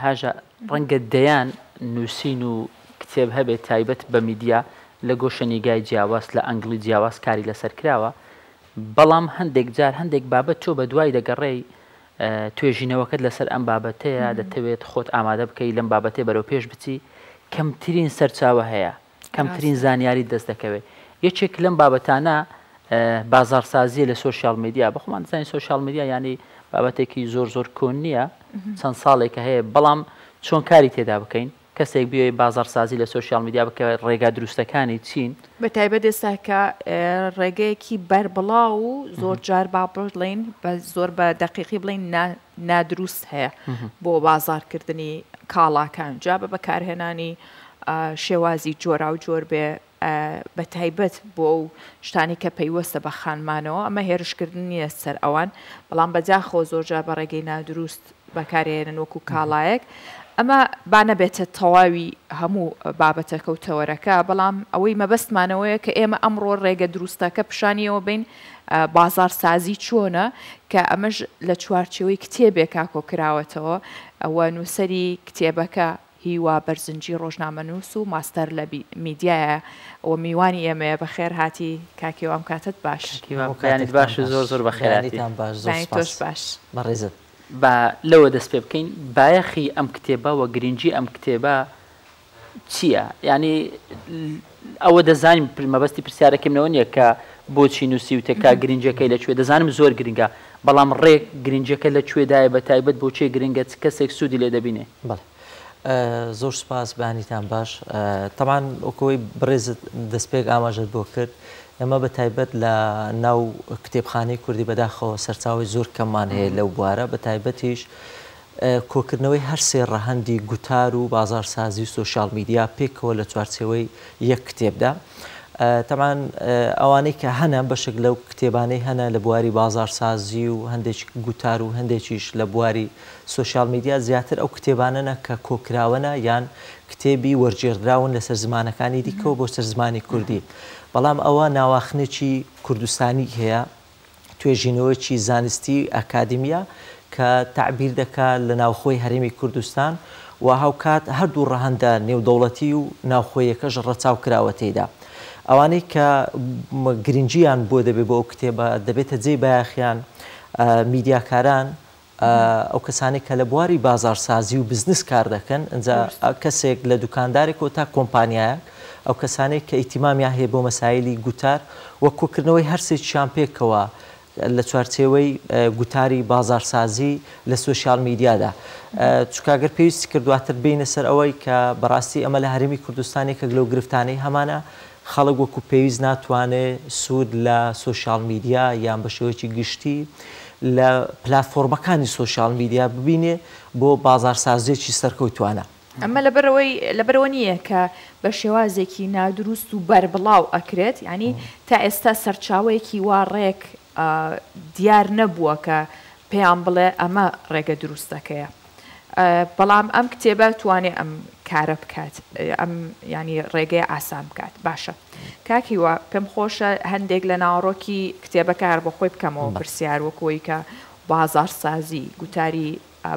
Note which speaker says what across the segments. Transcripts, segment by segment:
Speaker 1: هاژە، ڕەنگە دەیان نووسین و کتێب هەبێت تایبەت بە میدیا لە گۆشەنیگای جیاواز، لە ئەنگڵی جیاواز کاری لەسەر کراوە، بەڵام هەندێک جار هەندێک بابەت تۆ بەدوای دەگەڕێی، توێژینەوەکەت لەسەر ئەم بابەتەیە، دەتەوێت خۆت ئامادە بکەی لەم بابەتەی بەرەو پێش بچی، کەمترین سەرچاوە هەیە، کەمترین زانیاریت دەست دەکەوێت. یەکێک لەم بابەتانە بازاڕسازییە لە سۆشیال میدیا. بە خۆمان دەزانین سۆشیال میدیا یانی بابەتێکی زۆر زۆر کۆن نییە، چەند ساڵێکە هەیە، بەڵام چۆن کاری تێدا بکەین؟ کەسێک بیەوێت بازاڕسازی لە سۆشیال میدیا بکە ڕێگا دروستەکانی چین؟
Speaker 2: بە تایبەت ئێستا کە ڕێگەیەکی بەربڵاو و زۆر جار با بڵێین بە زۆر بە دەقیقی بڵێین نادروست هەیە بۆ بازاڕکردنی کاڵاکان جا بە بەکارهێنانی شێوازی جۆراوجۆر بێ بە تایبەت بۆ ئەو شتانەی کە پەیوەستە بە خانمانەوە، ئەمە هێرشکردن نییە سەر ئەوان، بەڵام بەداخەوە زۆرجار بە ڕێگەی نادروست بەکارێنن وەکو کاڵایەک، ئەمە با نەبێتە تەواوی هەموو بابەتەکە و تەوەرەکە، بەڵام ئەوەی مەبەستمان ئەوەیە کە ئێمە ئەمڕۆ ڕێگە دروستەکە پیشانی ئەوە بەین بازاڕسازی چۆنە، کە ئەمەش لە چوارچێوەی کتێبێکا کۆکراوەتەوە و نووسەری کتێبەکە هیوا بەرزنجی ڕۆژنامەنووس و ماستەر لە میدیایە و میوانی ئێمەیە، بەخێر هاتی کاک هیوا ئەم کاتەت باش.
Speaker 1: کاک هیوا بەیانیت باش و زۆر زۆر بەخێر هاتی.
Speaker 3: بەیانیتان باش زۆر
Speaker 2: بەیانی تۆش
Speaker 3: سوپاس
Speaker 2: باش.
Speaker 3: بەڕێزت.
Speaker 1: با لەوە دەست پێ بکەین بایەخی ئەم کتێبە و گرنگی ئەم کتێبە چییە؟ یانی ئەوە دەزانین مەبەستی پرسیارەکەی منەوە نییە کە بۆچی نووسیوتە کە گرنگیەکەی لە کوێ دەزانم زۆر گرنگە بەڵام ڕێک گرنگیەکە لە کوێدایە بە تایبەت بۆ کێ گرنگە چ کەسێک سوودی لێ دەبینێ؟
Speaker 3: بەڵێ زۆر سوپاس بەیانیتان باش تەبعەن وەک ئەوەی بەڕێزت دەستپێک ئاماژەت بۆ کرد ئێمە بە تایبەت لە ناو کتێبخانەی کوردی بەداخەوە سەرچاوەی زۆر کەممان هەیە لەو بوارە بە تایبەتیش کۆکردنەوەی هەر سێ ڕەهەندی گوتار و بازاڕسازی و سۆشیال میدیا پێکەوە لە چوارچێوەی یەک کتێبدا. تەبعەن ئەوانەی کە هەنە بەشێک لەو کتێبانەی هەنە لە بواری بازاڕسازی و هەندێک گوتار و هەندێکیش لە بواری سۆشیال میدیا زیاتر ئەو کتێبانەنە کە کۆکراوەنە یان کتێبی وەرگێڕدراون لەسەر زمانەکانی دیکەوە بۆ سەر زمانی کوردی بەڵام ئەوە ناواخنێکی کوردستانی هەیە توێژینەوەیەکی زانستی ئەکادیمییە کە تەعبیر دەکا لە ناوخۆی هەرێمی کوردستان و هاوکات هەردوو ڕەهەندە نێودەوڵەتی و ناوخۆییەکەش ڕەچاو کراوە تێیدا. ئەوانەی کە گرنگییان بۆ دەبێ بۆ ئەو کتێبە دەبێتە جێی بایەخیان میدیاکاران، ئەو کەسانەی کە لە بواری بازاڕسازی و بزنس کار دەکەن، ئینجا کەسێک لە دوکاندارێکەوە تا کۆمپانیایەک، ئەو کەسانەی کە ئیهتیمامیان هەیە بۆ مەسایلی گوتار و کۆکردنەوەی هەرسێکیان پێکەوە لە چوارچێوەی گوتاری بازاڕسازی لە سۆشیال میدیادا. چونکە گەر پێویستی کرد دواتر بێینە سەر ئەوەی کە بەڕاستی ئەمە لە هەرێمی کوردستان یەکێک لەو گرفتانەی هەمانە، خەڵک وەکو پێویست ناتوانێ سوود لە سۆشیال میدیا یان بە شێوەیەکی گشتی لە پلاتفۆرمەکانی سۆشیال میدیا ببینێ بۆ بازاڕسازییەکی سەرکەوتوانە.
Speaker 2: ئەمە لەبەرئەوەی لەبەرئەوە نییە کە بە شێوازێکی نادروست و بەربڵاو ئەکرێت، یانی تا ئێستا سەرچاوەیەکی وا ڕێک دیار نەبووە کە پێیان بڵێ ئەمە ڕێگە دروستەکەیە. بەڵام ئەم کتێبە توانێ ئەم کارە بکات ئەم یانی ڕێگەیە ئاسان بکات باشە کاک هیوا پێم خۆشە هەندێک لە ناوەڕۆکی کتێبەکە هەر بۆ خۆی بکەمەوە پرسیار وەکۆی کە بازاڕسازی گوتاری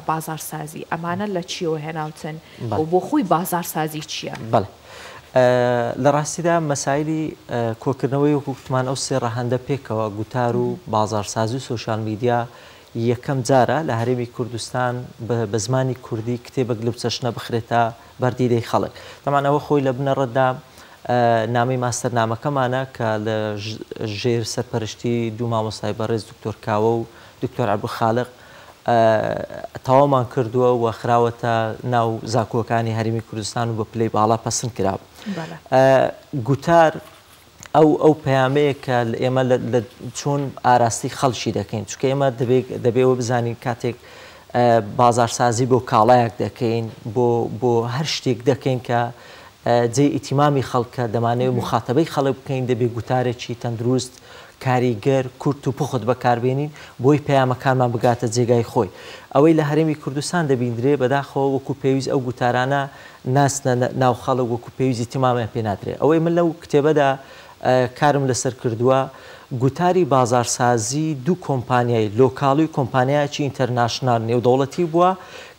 Speaker 2: بازاڕسازی ئەمانە لە چیەوە هێناوتن و بۆ خۆی بازاڕسازی چییە؟
Speaker 3: بەڵێ لە ڕاستیدا مەسایلی کۆکردنەوەی وەکو گوتمان ئەو سێ ڕەهەندە پێکەوە گوتار و بازاڕسازی و سۆشیال میدیا یەکەم جارە لە هەرێمی کوردستان بە زمانی کوردی کتێبێک لەو چەشنە بخرێتە بەر دیدەی خەڵک. تەبعەن ئەوە خۆی لە بنەڕەتدا نامەی ماستەرنامەکەمانە کە لە ژێر سەرپەرشتی دوو مامۆستای بەڕێز دکتۆر کاوە و دکتۆر عەبدولخالق تەواومان کردووە و خراوەتە ناو زانکۆکانی هەرێمی کوردستان و بە پلەی باڵا پەسند کرا. گوتار ئەو ئەو پەیامەیە کە ئێمە لە چۆن ئاراستەی خەڵکی دەکەین چونکە ئێمە دەبێ دەبێ ئەوە بزانین کاتێک بازارسازی بۆ کاڵایەک دەکەین بۆ بۆ هەر شتێک دەکەین کە جێی ئیتیمامی خەڵکە دەمانەوێت مخاتەبەی خەڵک بکەین دەبێ گوتارێکی تەندروست کاریگەر کورت و پوخت بەکاربێنین بۆی پەیامەکانمان بگاتە جێگای خۆی ئەوەی لە هەرێمی کوردستان دەبیندرێ بەداخەوە وەکو پێویست ئەو گوتارانە ناچنە ناو خەڵک وەکو پێویست ئیهتیمامیان پێ نادرێ. ئەوەی من لەو کتێبەدا کارم لەسەر کردووە گوتاری بازاڕسازی دوو کۆمپانیای لۆکاڵی و کۆمپانیایەکی international نێودەوڵەتی بووە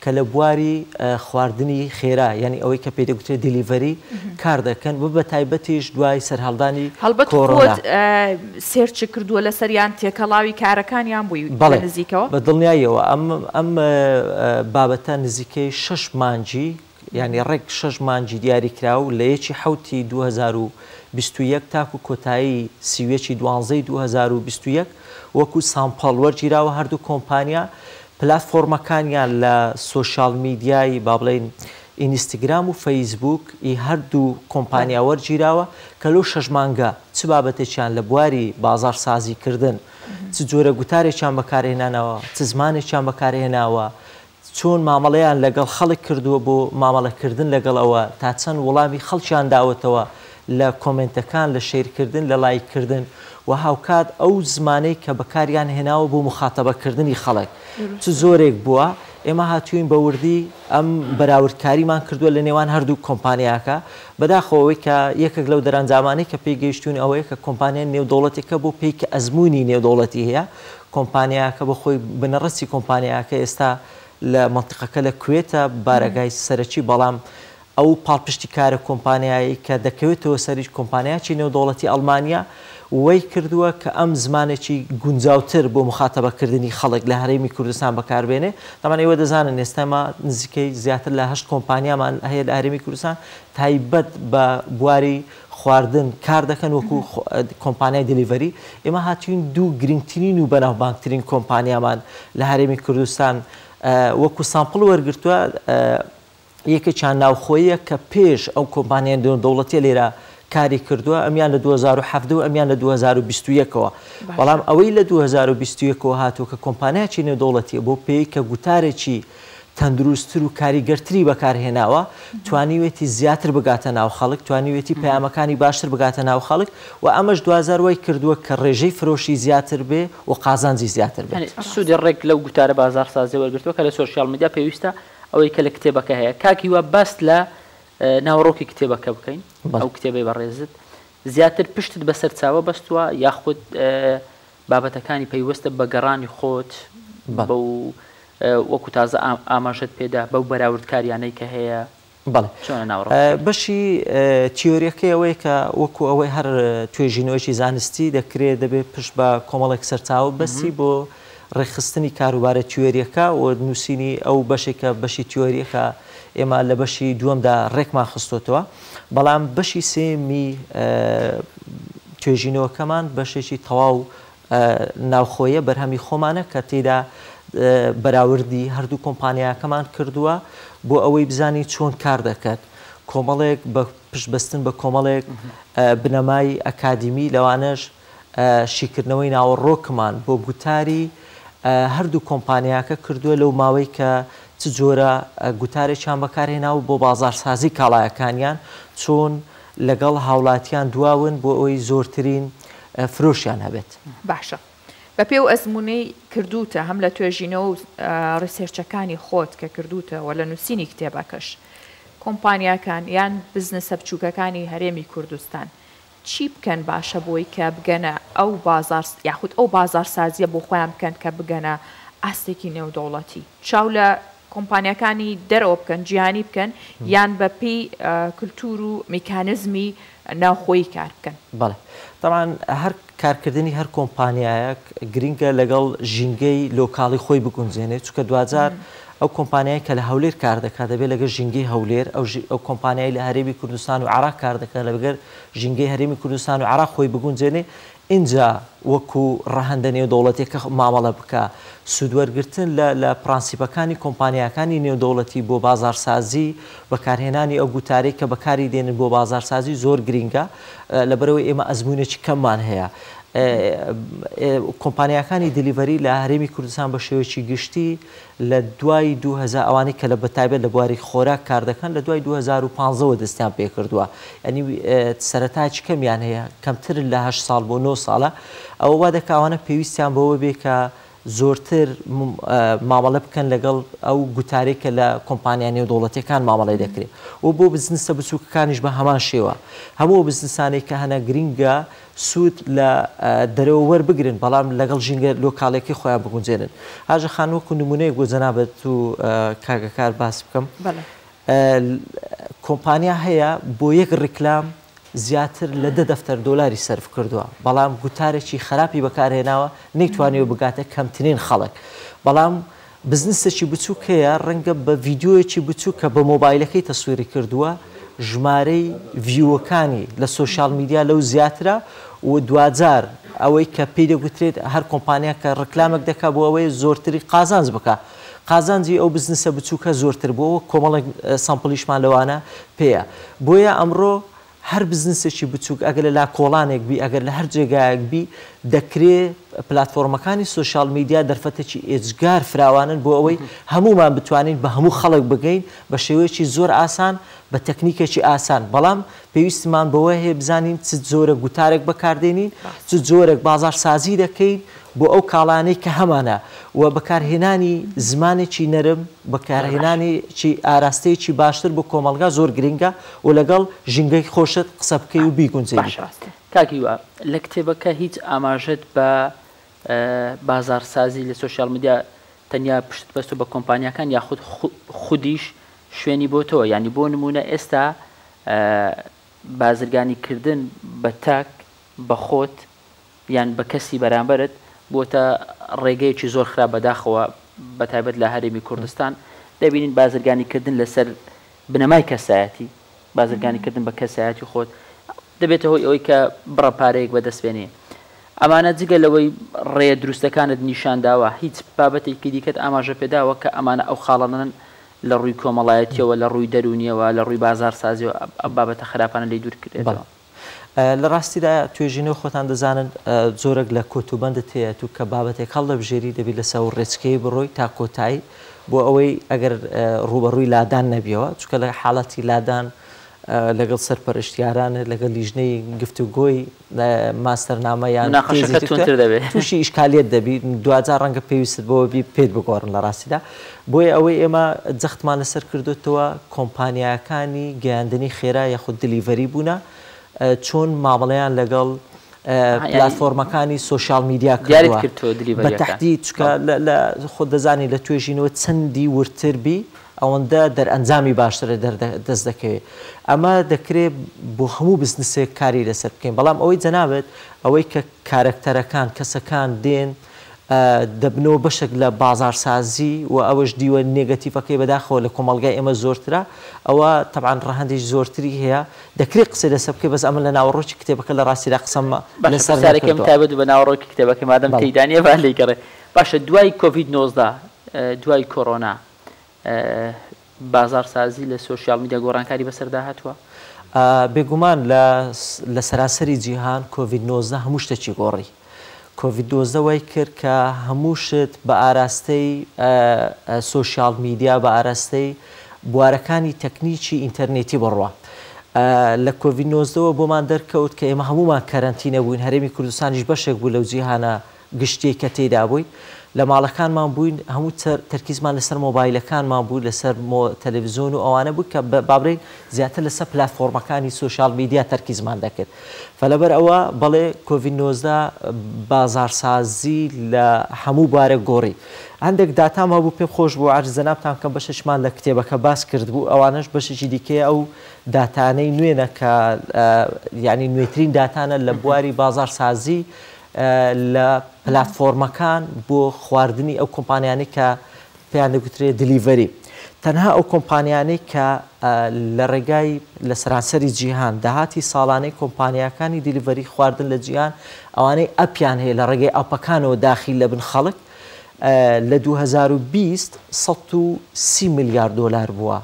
Speaker 3: کە لە بواری خواردنی خێرا یانی ئەوەی کە پێی دەگوترێت delivery کار دەکەن و بە تایبەتیش دوای سەرهەڵدانی
Speaker 2: هەڵبەت
Speaker 3: کۆرۆنا.
Speaker 2: خۆت search ت کردووە لەسەریان تێکەڵاوی کارەکانیان بووی لە
Speaker 3: بەڵێ
Speaker 2: نزیکەوە؟
Speaker 3: بە دڵنیاییەوە ئەم ئەم بابەتە نزیکەی شەش مانگی یانی ڕێک شەش مانگی دیاریکراو لە یەکی حەوتی 2021 تاکو کۆتایی 31 ی دوانزەی 2021 وەکو sample وەرگیراوە هەردوو کۆمپانیا پلاتفۆرمەکانیان لە سۆشیال میدیای با بڵێین ئینستگرام و فەیسبووک ی هەردوو کۆمپانیا وەرگیراوە کە لەو شەش مانگە چ بابەتێکیان لە بواری بازاڕسازیکردن چ جۆرە گوتارێکیان بەکارهێنانەوە چ زمانێکیان بەکارهێناوە چۆن مامەڵەیان لەگەڵ خەڵک کردووە بۆ مامەڵەکردن لەگەڵ ئەوە تا چەند وڵامی خەڵکیان داوەتەوە لە کۆمێنتەکان لە share کردن لە لایک کردن و هاوکات ئەو زمانەی کە بەکاریان هێناوە بۆ موخاتەبە کردنی خەڵک چ جۆرێک بووە ئێمە هاتووین بە وردی ئەم بەراوردکاریمان کردووە لە نێوان هەردوو کۆمپانیاکە بەداخەوە ئەوەی کە یەکێک لەو دەرەنجامانەی کە پێی گەیشتووین ئەوەیە کە کۆمپانیا نێودەوڵەتێکە بۆ پێی کە ئەزموونی نێودەوڵەتی هەیە کۆمپانیاکە بۆ خۆی بنەڕەتی کۆمپانیاکە ئێستا لە مەنتیقەکە لە کوێتە بارەگای سەرەکی بەڵام ئەو پاڵپشتیکارە کۆمپانیایەی کە دەکەوێتەوە سەری کۆمپانیاکی نێودەوڵەتی ئەڵمانیا وەی کردووە کە ئەم زمانێکی گونجاوتر بۆ موخاتەبەکردنی خەڵک لە هەرێمی کوردستان بەکاربێنێ تەبعەن ئێوە دەزانن ئێستا ئێمە نزیکەی زیاتر لە هەشت کۆمپانیامان هەیە لە هەرێمی کوردستان تایبەت بە بواری خواردن کار دەکەن وەکو کۆمپانیای delivery ئێمە هاتوین دوو گرنگترین و بەناوبانگترین کۆمپانیامان لە هەرێمی کوردستان وەکو sample وەرگرتووە یەکێکیان ناوخۆیە کە پێش ئەو کۆمپانیا نێودەوڵەتیە لێرە کاری کردووە ئەمیان لە 2017 و ئەمیان لە 2021ەوە بەڵام ئەوەی لە 2021ەوە هاتووە کە کۆمپانیاکی نێودەوڵەتیە بۆ پێی کە گوتارێکی تەندروستتر و کاریگەرتری بەکارهێناوە، توانیوێتی زیاتر بگاتە ناو خەڵک، توانیوێتی پەیامەکانی باشتر بگاتە ناو خەڵک و ئەمەش دواجار وای کردووە کە ڕێژەی فرۆشی زیاتر بێ و قازانجی زیاتر بێت.
Speaker 1: یانی سوودی ڕێک لەو گوتارە بازاڕسازیە وەرگرتووە کە لە سۆشیاڵ میدیا پێویستە ئەوەی کە لە کتێبەکە هەیە. کاک هیوا باس لە ناوەڕۆکی کتێبەکە بکەین، ئەو کتێبەی بەڕێزت زیاتر پشتت بە سەرچاوە بەستووە یاخود بابەتەکانی پەیوەستە بە گەڕانی خۆت بەو وەکو تازە ئاماژەت پێدا بەو بەراوردکاریانەی کە هەیە
Speaker 3: بەڵێ
Speaker 1: چۆنە ناوەڕۆکەکەی؟
Speaker 3: بەشی تیۆریەکەی ئەوەیە کە وەکو ئەوەی هەر توێژینەوەیەکی زانستی دەکرێت دەبێت پشت بە کۆمەڵێک سەرچاوە ببەستی بۆ ڕێکخستنی کاروبارە تیۆریەکە و نووسینی ئەو بەشێک کە بەشی تیۆریەکە ئێمە لە بەشی دووەمدا ڕێکمان خستۆتەوە بەڵام بەشی سێیەمی توێژینەوەکەمان بەشێکی تەواو ناوخۆیە بەرهەمی خۆمانە کە تێیدا بەراوردی هەردوو کۆمپانیاکەمان کردووە بۆ ئەوەی بزانین چۆن کار دەکات کۆمەڵێک بە پشتبەستن بە کۆمەڵێک بنەمای ئەکادیمی لەوانەش شیکردنەوەی ناوەڕۆکمان بۆ گوتاری هەردوو کۆمپانیاکە کردووە لەو ماوەی کە چ جۆرە گوتارێکیان بەکارهێناوە بۆ بازاڕسازی کاڵایەکانیان، چۆن لەگەڵ هاوڵاتیان دواون بۆ ئەوەی زۆرترین فرۆشیان هەبێت.
Speaker 2: باشە بەپێی ئەو ئەزموونەی کردووتە هەم لە توێژینەوە و research ەکانی خۆت کە کردووتە و لە نووسینی کتێبەکەش کۆمپانیاکان یان بزنسە بچووکەکانی هەرێمی کوردستان چی بکەن باشە بۆی کە بگەنە ئەو بازاڕ یاخود ئەو بازاڕسازیە بۆ خۆیان بکەن کە بگەنە ئاستێکی نێودەوڵەتی چاو لە کۆمپانیاکانی دەرەوە بکەن جیهانی بکەن یان بە پێی کلتور و میکانزمی ناوخۆیی کار بکەن؟
Speaker 3: بەڵێ تەبعەن هەر کارکردنی هەر کۆمپانیایەک گرینگە لەگەڵ ژینگەی لۆکاڵی خۆی بگونجێنێت چونکە دواجار ئەو کۆمپانیای کە لە هەولێر کار دەکات دەبێت لەگەڵ ژینگەی هەولێر ئەو کۆمپانیای لە هەرێمی کوردستان و عێراق کار دەکات لەگەر ژینگەی هەرێمی کوردستان و عێراق خۆی بگونجێنێ ئینجا وەکو ڕەهەندە نێودەوڵەتیەکە مامەڵە بکا. سوودوەرگرتن لە لە پرانسیپەکانی کۆمپانیاکانی نێودەوڵەتی بۆ بازاڕسازی، بەکارهێنانی ئەو گوتارەی کە بەکاری دێنن بۆ بازاڕسازی زۆر گرینگە، لەبەرئەوەی ئێمە ئەزموونێکی کەممان هەیە. کۆمپانیاکانی delivery لە هەرێمی کوردستان بە شێوەیەکی گشتی لە دوای 2000 ئەوانەی کە لە بەتایبەت لە بواری خۆراک کار دەکەن لە دوای 2015 وە دەستیان پێکردووە یانی سەرەتایەکی کەمیان هەیە کەمتر لە هەشت ساڵ بۆ نۆ ساڵە ئەوە وا دەکا ئەوانە پێویستیان بەوە بێ کە زۆرتر مامەڵە بکەن لەگەڵ ئەو گوتارەی کە لە کۆمپانیا نێودەوڵەتیەکان مامەڵەی دەکرێت و بۆ بزنسە بچووکەکانیش بە هەمان شێوە هەموو ئەو بزنسانەی کە هەنە گرنگە سوود لە دەرەوە وەربگرن بەڵام لەگەڵ ژینگە لۆکاڵیەکەی خۆیان بگونجێنن. هاژە خان وەکو نمونەیەک بۆ جەنابت و کاکەکار باس بکەم کۆمپانیا هەیە بۆ یەک ڕیکلام زیاتر لە دە دەفتەر دۆلاری سەرف کردووە، بەڵام گوتارێکی خراپی بەکارهێناوە، نەیتوانیوە بگاتە کەمترین خەڵک. بەڵام بزنسێکی بچووک هەیە، ڕەنگە بە ڤیدیۆیەکی بچووک کە بە مۆبایلەکەی تەسویری کردووە، ژمارەی ڤیوەکانی لە سۆشیال میدیا لەو زیاترە و دواجار ئەوەی کە پێی دەگوترێت هەر کۆمپانیا کە ڕیکلامێک دەکات بۆ ئەوەیە زۆرتری قازانج بکات، قازانجی ئەو بزنسە بچووکە زۆرتر بووە وەک کۆمەڵێک سامپڵیشمان لەوانە پێیە. بۆیە ئەمڕۆ هەر بزنسێکی بچووک ئەگەر لە لاکۆڵانێک بی، ئەگەر لە هەر جێگایەک بی، دەکرێ پلاتفۆرمەکانی سۆشیال میدیا دەرفەتێکی ئێجگار فراوانن بۆ ئەوەی هەموومان بتوانین بە هەموو خەڵک بگەین بە شێوەیەکی زۆر ئاسان، بە تەکنیکێکی ئاسان. بەڵام پێویستمان بەوە هەیە بزانین چ جۆرە گوتارێک بەکاردێنین، چ جۆرێک بازاڕسازی دەکەین بۆ ئەو کاڵایانەی کە هەمانە و بەکارهێنانی زمانێکی نەرم، بەکارهێنانێکی ئاراستەیەکی باشتر بۆ کۆمەڵگا زۆر گرنگە و لەگەڵ ژینگەی خۆشت قسە بکەی و بیگونجێنی.
Speaker 1: باشە کاک هیوا لە کتێبەکە هیچ ئاماژەت بە بازاڕسازی لە سۆشیال میدیا تەنیا پشتت بەستووە بە کۆمپانیاکان یاخود خودیش شوێنی بۆتەوە یانی بۆ نموونە ئێستا بازرگانی کردن بە تاک بە خۆت یان بە کەسی بەرامبەرت بووەتە ڕێگەیەکی زۆر خراپ بەداخەوە بەتایبەت لە هەرێمی کوردستان دەبینین بازرگانی کردن لەسەر بنەمای کەسایەتی بازرگانی کردن بە کەسایەتی خۆت دەبێتە هۆی ئەوەی کە بڕە پارەیەک بەدەست بێنی ئەمانە جگە لەوەی ڕێیە دروستەکانت نیشان داوە هیچ بابەتێکی دیکەت ئاماژە پێداوە کە ئەمانە ئەو خاڵانەن لە ڕووی کۆمەڵایەتیەوە لە ڕووی دەروونیەوە لە ڕووی بازاڕسازیەوە ئەم بابەتە خراپانە لێی دوور کرێتەوە؟
Speaker 3: لە ڕاستیدا توێژینەوە خۆتان دەزانن جۆرێک لە کۆتوبەندت هەیە تو کە بابەتێک هەڵدەبژێری دەبی لەسەر ئەو ڕێچکەی بڕۆی تا کۆتایی بۆ ئەوەی ئەگەر ڕووبەڕووی لادان نەبیەوە چونکە لە حاڵەتی لادان لەگەڵ سەرپەرشتیارانت لەگەڵ لیژنەی گفتوگۆی ماستەرنامە یان
Speaker 1: مناقەشەکە توندتر دەبێت.
Speaker 3: تووشی ئیشکالیەت دەبی دواجار ڕەنگە پێویستت بەوە بی پێت بگۆڕن لە ڕاستیدا بۆیە ئەوەی ئێمە جەختمان لەسەر کردۆتەوە کۆمپانیاکانی گەیاندنی خێرا یاخود delivery بوونە چۆن مامەڵەیان لەگەڵ پلاتفۆرمەکانی سۆشیال میدیا کردووە بە تەحدید چونکە لە خۆت دەزانی لە توێژینەوە چەندی وردتر بی ئەوەندە دەرئەنجامی باشتر دەست دەکەوێت. ئەمە دەکرێ بۆ هەموو بزنسێک کاری لەسەر بکەین، بەڵام ئەوەی جەنابت ئەوەی کە کارەکتەرەکان، کەسەکان دێن دەبنەوە بەشێک لە بازاڕسازی و ئەوەش دیوە نێگەتیڤەکەی بەداخەوە لە کۆمەڵگای ئێمە زۆرترە، ئەوە تەبعەن ڕەهەندێکی زۆرتری هەیە، دەکرێ قسەی لەسەر بکەی بەس ئەمن لە ناوەڕۆکی کتێبەکە لە ڕاستیدا قسەم
Speaker 1: باشە
Speaker 3: لەسەر
Speaker 1: پرسیارەکەم
Speaker 3: نەکردووە.
Speaker 1: تایبەت بوو بە ناوەڕۆکی کتێبەکەی مادەم
Speaker 3: بەڵێ.
Speaker 1: تێیدا نییە با لێی گەڕێ. باشە دوای کۆڤید 19 دوای کۆرۆنا بازاڕسازی لە سۆشیال میدیا گۆڕانکاری بەسەردا هاتووە؟
Speaker 3: بێگومان لە لە سەرانسەری جیهان کۆڤید 19 هەموو شتێکی گۆڕی. کۆڤید 19 وای کرد کە هەموو شت بە ئاراستەی سۆشیال میدیا، بە ئاراستەی بوارەکانی تەکنیکی ئینتەرنێتی بڕوا. لە کۆڤید 19 وە بۆمان دەرکەوت کە ئێمە هەموومان کەرەنتینە بووین، هەرێمی کوردستانیش بەشێک بوو لەو جیهانە گشتیەی کە تێیدا بووین لە ماڵەکانمان بووین هەموو تەرکیزمان لەسەر مۆبایلەکانمان بوو لەسەر تەلەڤزیۆن و ئەوانە بوو کە با بڵێین زیاتر لەسەر پلاتفۆرمەکانی سۆشیال میدیا تەرکیزمان دەکرد فلەبەر ئەوە بەڵێ کۆڤید 19 بازاڕسازی لە هەموو بوارێک گۆڕی هەندێک داتام هەبوو پێم خۆش بوو عەرز جەنابتان بکەم بەشێکمان لە کتێبەکە باس کردبوو ئەوانەش بەشێکی دیکەیە ئەو داتانەی نوێنە کە یعنی نوێترین داتانە لە بواری بازاڕسازی لە پلاتفۆرمەکان بۆ خواردنی ئەو کۆمپانیانەی کە پێیان دەگوترێت delivery تەنها ئەو کۆمپانیانەی کە لە ڕێگای لە سەرانسەری جیهان داهاتی ساڵانەی کۆمپانیاکانی delivery خواردن لە جیهان ئەوانەی app یان هەیە لە ڕێگەی app ەکانەوە داخیل لەبن خەڵک لە 2020 130 ملیار دۆلار بووە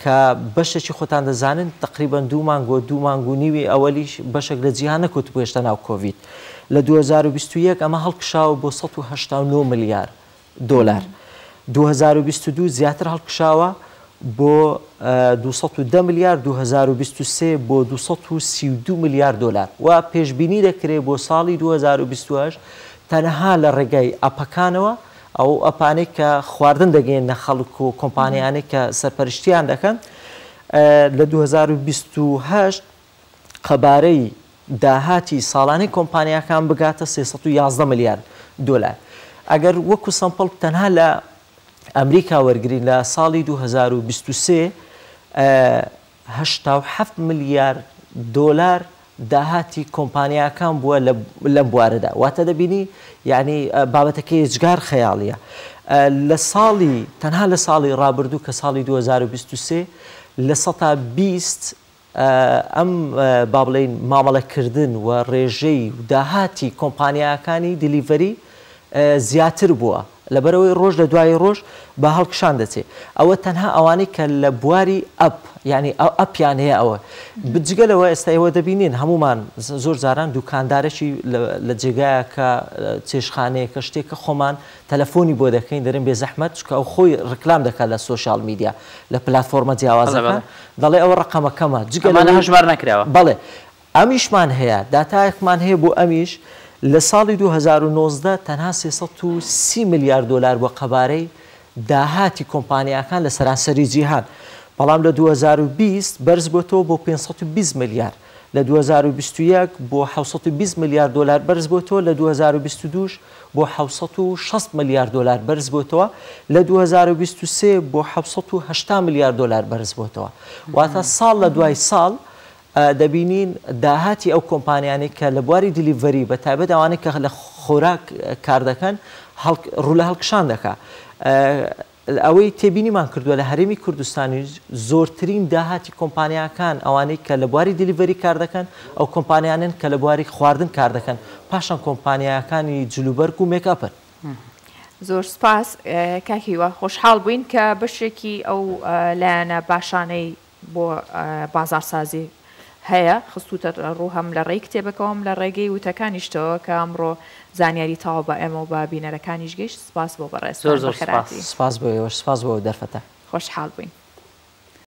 Speaker 3: کە بەشێکی خۆتان دەزانن تەقریبەن دوو مانگ و دوو مانگ و نیوی ئەوەلیش بەشێک لە جیهان نەکەوتبوو هێشتا ناو کۆڤید. لە 2021 ئەمە هەڵکشاوە بۆ 189 ملیار دۆلار. 2022 زیاتر هەڵکشاوە بۆ 210 ملیار، 2023 بۆ 232 ملیار دۆلار و پێشبینی دەکرێت بۆ ساڵی 2028 تەنها لە ڕێگای ئەپەکانەوە، ئەو ئەپانەی کە خواردن دەگەیەننە خەڵک و کۆمپانیانەی کە سەرپەرشتیان دەکەن، لە 2028 قەبارەی داهاتی ساڵانەی کۆمپانیاکان بگاتە 311 ملیار دۆلار. ئەگەر وەکو sample تەنها لە ئەمریکا وەرگرین لە ساڵی 2023 87 ملیار دۆلار داهاتی کۆمپانیاکان بووە لەم بوارەدا واتە دەبینی یعنی بابەتەکە یەجگار خەیاڵیە لە ساڵی تەنها لە ساڵی ڕابردوو کە ساڵی 2023 لە سەتا 20 ئەم با بڵێین مامەڵەکردن و ڕێژەی و داهاتی کۆمپانیاکانی delivery زیاتر بووە لەبەرئەوەی ڕۆژ لە دوای ڕۆژ بە هەڵکشان دەچێ ئەوە تەنها ئەوانەی کە لە بواری app یعنی ئەپیان هەیە ئەوە جگە لەوە ئێستا ئێوە دەبینین هەمومان زۆر جاران دوکاندارێکی لە جێگایەکە چێشخانەیەکە شتێکە خۆمان تەلەفۆنی بۆ دەکەین دەرێن بێزەحمەت چونکە ئەو خۆی ڕکلام دەکات لە social media لە پلاتفۆرمە جیاوازەکان دەڵێ ئەوە ڕەقەمەکەمە جگە
Speaker 1: ئەمانە هەژمار نەکراوە.
Speaker 3: بەڵێ ئەمیشمان هەیە داتایەکمان هەیە بۆ ئەمیش لە ساڵی 2019 تەنها 330 ملیار دۆلار بووە قەبارەی داهاتی کۆمپانیاکان لە سەرانسەری جیهان بەڵام لە 2020 بەرز بۆتەوە بۆ 520 ملیار لە 2021 بۆ 720 ملیار دۆلار بەرز بۆتەوە لە 2022 بۆ 760 ملیار دۆلار بەرز بۆتەوە لە 2023 بۆ 780 ملیار دۆلار بەرز بۆتەوە واتە ساڵ لە دوای ساڵ دەبینین داهاتی ئەو کۆمپانیانەی کە لە بواری delivery بە تایبەت ئەوانەی کە لە خۆراک کار دەکەن ڕوو لە هەڵکشان دەکا. ئەوەی تێبینیمان کردووە لە هەرێمی کوردستانیش زۆرترین داهاتی کۆمپانیاکان ئەوانەی کە لە بواری delivery کار دەکەن ئەو کۆمپانیانەن کە لە بواری خواردن کار دەکەن پاشان کۆمپانیاکانی جلوبەرگ و مێکئەپن.
Speaker 2: زۆر سوپاس کاک هیوا خۆشحاڵ بووین کە بەشێکی ئەو لایەنە باشانەی بۆ بازاڕسازی هەیە خستووتە ڕوو هەم لە ڕێی کتێبەکەوە هەم لە ڕێگەی وتەکانیشتەوە کە ئەمڕۆ زانیاری تەواو بە ئێمە و بە بینەرەکانیش گەیشت سپاس بۆ بەڕێزتان
Speaker 1: زۆر زۆر
Speaker 2: بەخێرهاتی.
Speaker 1: سپاس.
Speaker 3: سپاس بۆ ئێوەش سپاس بۆ ئەو دەرفەتە.
Speaker 2: خۆشحاڵ بووین.